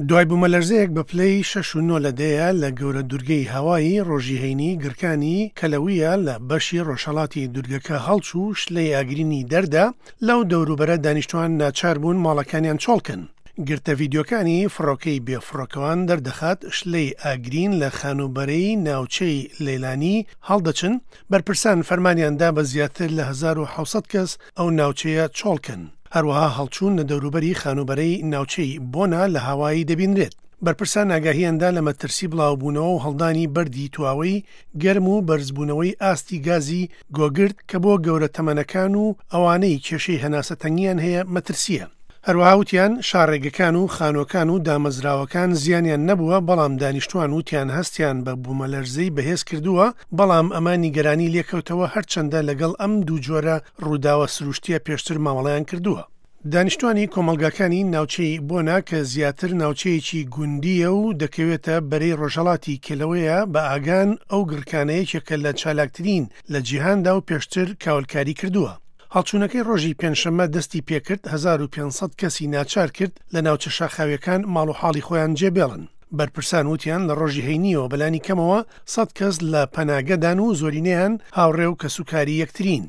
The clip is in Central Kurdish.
دوای بوومەلەرزەیەک بە پلەی شەش و نۆ لە دەیە لە گەورە دورگەی هاوایی، ڕۆژی هەینی گڕکانی کەلەویە لە بەشی ڕۆژهەڵاتی دورگەکە هەڵچوو و شلەی ئاگرینی دەردا، لەو دەوروبەرە دانیشتوان ناچار بوون ماڵەکانیان چۆڵ کەن. گرتە ڤیدیۆکانی فڕۆکەی بێ فڕۆکەوان دەردەخات شلەی ئاگرین لە خانووبەرەی ناوچەی لەیلانی هەڵدەچن، بەرپرسان فەرمانیان دا بە زیاتر لە 1700 کەس ئەو ناوچەیە چۆڵ کەن. هەروەها هەڵچوون لە دەوروبەری خانووبەرەی ناوچەی بۆنا لە هاوایی دەبینرێت. بەرپرسان ئاگاهییان دا لە مەترسی بڵاوبوونەوە و هەڵدانی بەردی تواوەی گەرم و بەرزبوونەوەی ئاستی گازی گۆگرد کە بۆ گەورە تەمەنەکان و ئەوانەی کێشەی هەناسەتەنگیان هەیە مەترسییە. هەروەها وتیان شاڕێگەکان و خانووەکان و دامەزراوەکان زیانیان نەبووە، بەڵام دانیشتووان وتیان هەستیان بە بوومەلەرزەی بەهێز کردووە، بەڵام ئەمە نیگەرانی لێکەوتەوە هەرچەندە لەگەڵ ئەم دوو جۆرە ڕووداوە سروشتییە پێشتر مامەڵەیان کردووە. دانیشتوانی کۆمەڵگاکانی ناوچەی بۆنا کە زیاتر ناوچەیەکی گوندییە و دەکەوێتە بەرەی ڕۆژهەڵاتی کێلەوەیە بە ئاگان، ئەو گڕکانە یەکێکە لە چالاکترین لە جیهاندا و پێشتر کاولکاری کردووە. هەڵچوونەکەی ڕۆژی پێنجشەممە دەستی پێکرد، 1500 کەسی ناچار کرد لە ناوچە شاخاوییەکان ماڵ و حاڵی خۆیان جێبێڵن. بەرپرسان وتیان لە ڕۆژی هەینییەوە بەلانی کەمەوە 100 کەس لە پەناگەدان و زۆرینەیان هاوڕێ و کەسوکاری یەکترین.